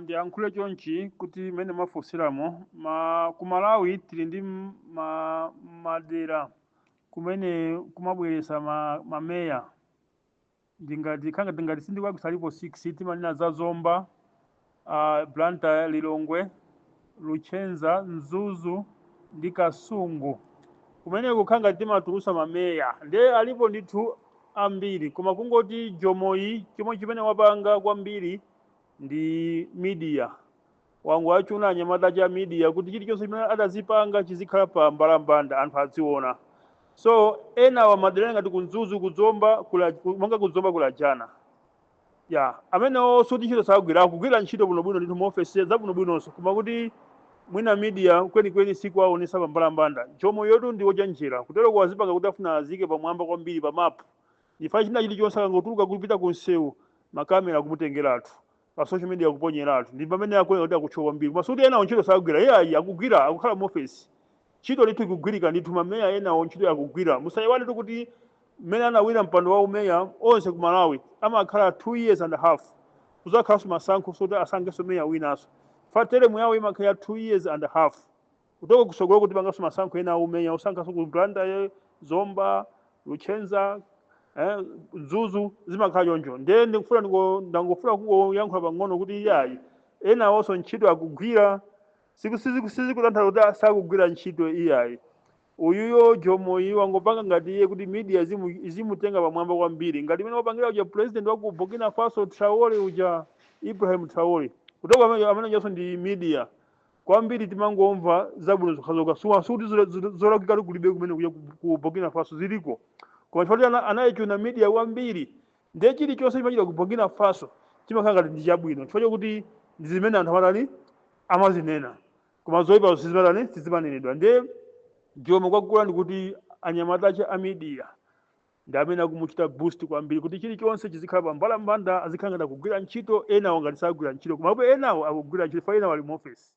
Ndiyankhule chonchi kuti mmene mwafunsiramo ku Malawi tili ndi madera kumene kumabweresa mameya. Ndingati khanga ndingati sindikulakwitsa, alipo 6. Timanena za Zomba, Blantyre, Lilongwe, Luchenza, Mzuzu ndi Kasungu. Kumene kukhanga timatulusa mameya, ndiye alipo ndithu ambiri, koma kungoti Jomoyi chomwe chimene wapanga kwambiri ndi media. Wangu achuna anyamata cha media kuti chilichonse chimene adazipanga chizikhala pa mbalambanda, anthu aziona. So ena wa madera ngati kuMzuzu, kuZomba, monga kuZomba kulajana ya amenewo, suti ntchito sagwira, akugwira ntchito bwinobwino ndithu muofesi zabwinobwinonso, koma kuti mwina media kwenikweni sikuwaonesa pa mbalambanda. Jomo yotu ndi wochenjera kutero kuwazipanga kuti afuna azike pamwamba kwambiri pa map. Ifa china chilichonse akangotuluka kupita ku msewu, makamera akumutengeratu, pa social media akuponyeratu, ndi pamene akuoneka kuti akutchuka kwambiri. Koma suti enawo ntchito sagwira, iyayi, akugwira, akukhala mu ofesi, ntchito ndithu ikugwirika ndithu. Mameya enawo ntchito yakugwira. Musayiwale kuti mmene anawina mpando wa umeya onse ku Malawi amakhala 2 years and a half, kuzakhalanso masankho soti asankhenso meya winanso. Fa term yawo imakhala 2 years and a half, kutoka kusogolo kuti panganso masankho ena aumeya, usankhanso ku Blantyre, Zomba, Luchenza, Mzuzu, zimakhala choncho. Ndiye ndikufuna ndangofuna kungoyankhula pang'ono kuti iyayi, enawonso ntchito akugwira, sizikutanthauza kuti sakugwira ntchito, iyayi. Uyuyo Jomoyi wangopanga ngati iye kuti media izimutenga pamwamba kwambiri, ngati imene wapangira uja president wa ku Burkina Faso, Traore uja, Ibrahim Traore. Kutoka amene ujanso ndi media kwambiri, timangomva zabwino zokhazokha. Suti zolakwika kulibe kumene kuja ku Burkina Faso, ziliko, koma chifukwa kuti anayichuna media kwambiri, ndiye chilichonse chimachita ku Burkina Faso chimakhala ngati ndi chabwino, chifukwa chokuti ndi zimene anthu amatani, amazinena, koma zoyipa sizimatani, sizimanenedwa. Ndiye Jomo kwakula ndikuti anyamata ache a media ndi amene akumuchita boost kwambiri kuti chilichonse chizikhala pa mbalambanda, azikhala ngati akugwira ntchito, enawo ngati sagwira ntchito, koma apo enawo akugwira ntchito, fa enawo ali mu office.